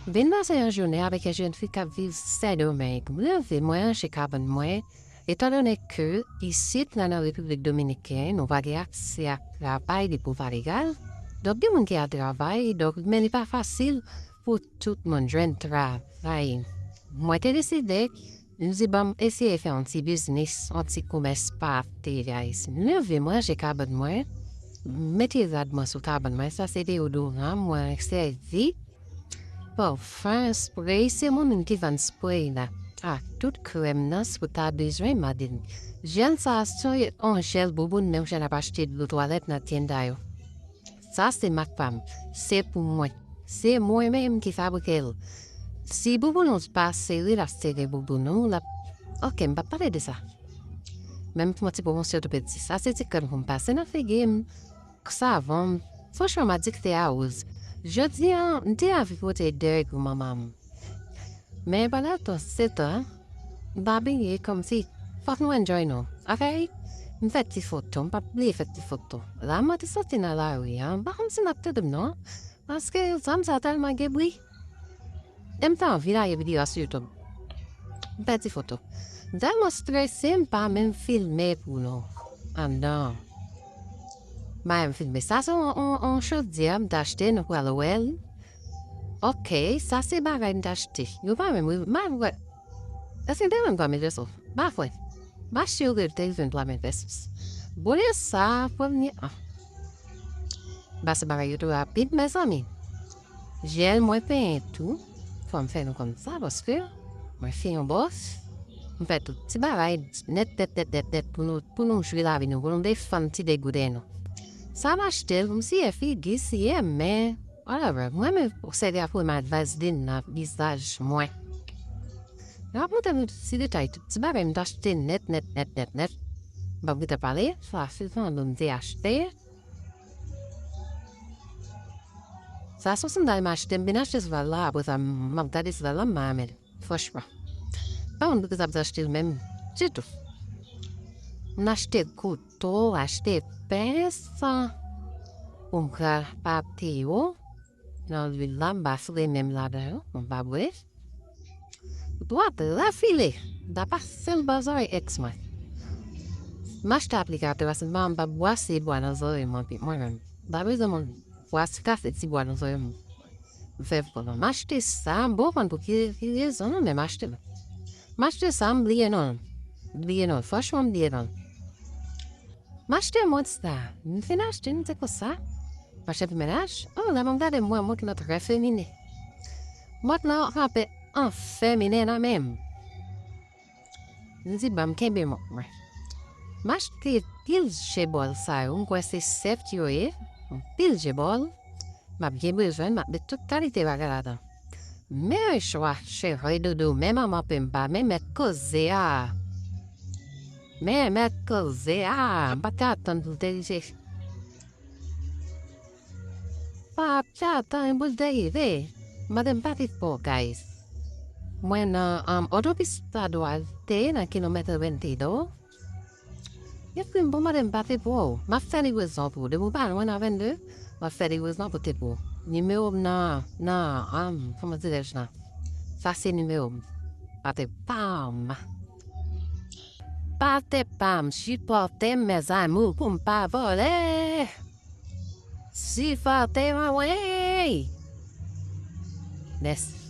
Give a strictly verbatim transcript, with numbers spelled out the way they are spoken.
Vin pase yon jounen avèk yon jèn fi k ap viv Sendomeng. Mwen leve, mwen ranje kabann mwen, etandone ke isit la nan Repiblik Dominiken, nou pa gen aksè ak travay depi w pa legal. Donk, gen moun ki al travay, donk, men li pa fasil pou tout moun jwenn travay. Mwen te deside, m di, "Ban m eseye fè yon ti biznis, yon ti komès pa te guys." M leve, mwen ranje kabann mwen, m mete rad mwen sou kabann mwen, sa se deodoran mwen sèvi, pafen, spray, se moun ki vann spray la. A, tout krèm nan, si w ta bezwen, madanm. Jèl sa a, se yon jèl bouboun, menm jan n ap achte dlo twalèt nan tenda yo. Sa se mak pa m. Se pou mwen. Se mwen menm ki fabrike l. Si bouboun ou pa sere, l ap sere bouboun ou, l ap... Ok, m p ap pale de sa. Men m fè yon ti pwomosyon tou piti. Sa se ti krèm pou m pase nan figi m. Savon m. Franchman, m adikte a woz. Jodi a, m te anvi pote dèyè pou manman m. Men pandan tout se tan, m pa bliye kòmsi fòk nou enjoy nou. Ok? M fè ti foto, m p ap bliye fè ti foto. La mwen te soti nan lari a, m pa konn si n ap tande m non. Paske zòn sa tèlman gen bri. E m te anvi lage videyo a sou YouTube. M fè ti foto. M tèlman strese, m pa menm filme pou nou. Anndan. M pa menm filme. Sa se yon, yon, yon chodyè m te achte, nou pral wè l. Ok, sa se bagay m te achte. Yo pa menm, m pa wè. Èske m te menm twa mil pesos? M pa kwè. M achte yo ke te vin twa mil pesos. Bonè sa, premye an. Ba se bagay yo tou rapid, mezanmi. Jèl mwen penyen tou. Fò m fè nou konn sa, paske mwen se yon bòs. M fè tout ti bagay nèt, nèt, nèt, nèt, nèt pou nou, pou nou jwi lavi nou, pou nou defann ti degouden nou. Sa m achte l pou m siye figi, siye men, whatever. Mwen menm, sèvi ak pwomad vazlin nan vizaj mwen. N ap montre nou ti detay, tout ti bagay m te achte nèt, nèt, nèt, nèt, nèt. M p ap gentan pale, sa se sandal m te achte. Sa se sandal m achte, m vin achte sandal la, apre sa, m ap gade sandal la, m pa renmen l. Franchman. Pa konn poukisa m te achte l menm, ditou. M achte kouto, achte pens, pou m ka pate yo. Nan lwil la, m pa foure men m ladan yo, m pa bwè. Dwat la file, m ta pase l bò zòrèy èks mwen. M achte aplikatè, paske m pa, m pa bwase bwa nan zòrèy mwen, pi mwen menm. M pa bezwen moun bwase, kase ti bwa nan zòrèy mwen. M fè vòlò. M achte sa, m pa konn pou ki, ki rezon non, men m achte l. M achte sa, m bliye non l. M bliye non l. Franchman, m bliye non l. M achte mòd sa. M fin achte, m di konsa. M achte pou mennaj. Oh, lè mwen gade, m wè mòd lan trè feminen. Mòd lan ranpe an feminen nan men m. M di, "Ban m kenbe mòd mwen." M achte pil je bòl sa yo. M kwè se sèf yo ye. Pil je bòl. M ap byen bezwen, m ap met tout kalite bagay ladan. Men chwa, cheri doudou, men manman pe m pa, men mèt koze a. Men mèt koze a. M pa t ka atann pou l te rive. Pa t ka atann pou l te rive. Mande m pa pi fò, guys. Mwen nan, um, otopis Sadwal te nan kilomèt vennde. Epi m pou mande m pa te pou ou. M ap fè livrezon pou ou. Depi w pa lwen nan vennde, m ap fè livrezon pou te pou ou. Nimewo m nan, nan, um, kòman dirèj la? Sa se nimewo m. Pa te pa m. Pa te pa m. Sipòte m, mes amours, pou m pa vole. Sipòte m, anmwey. Mèsi.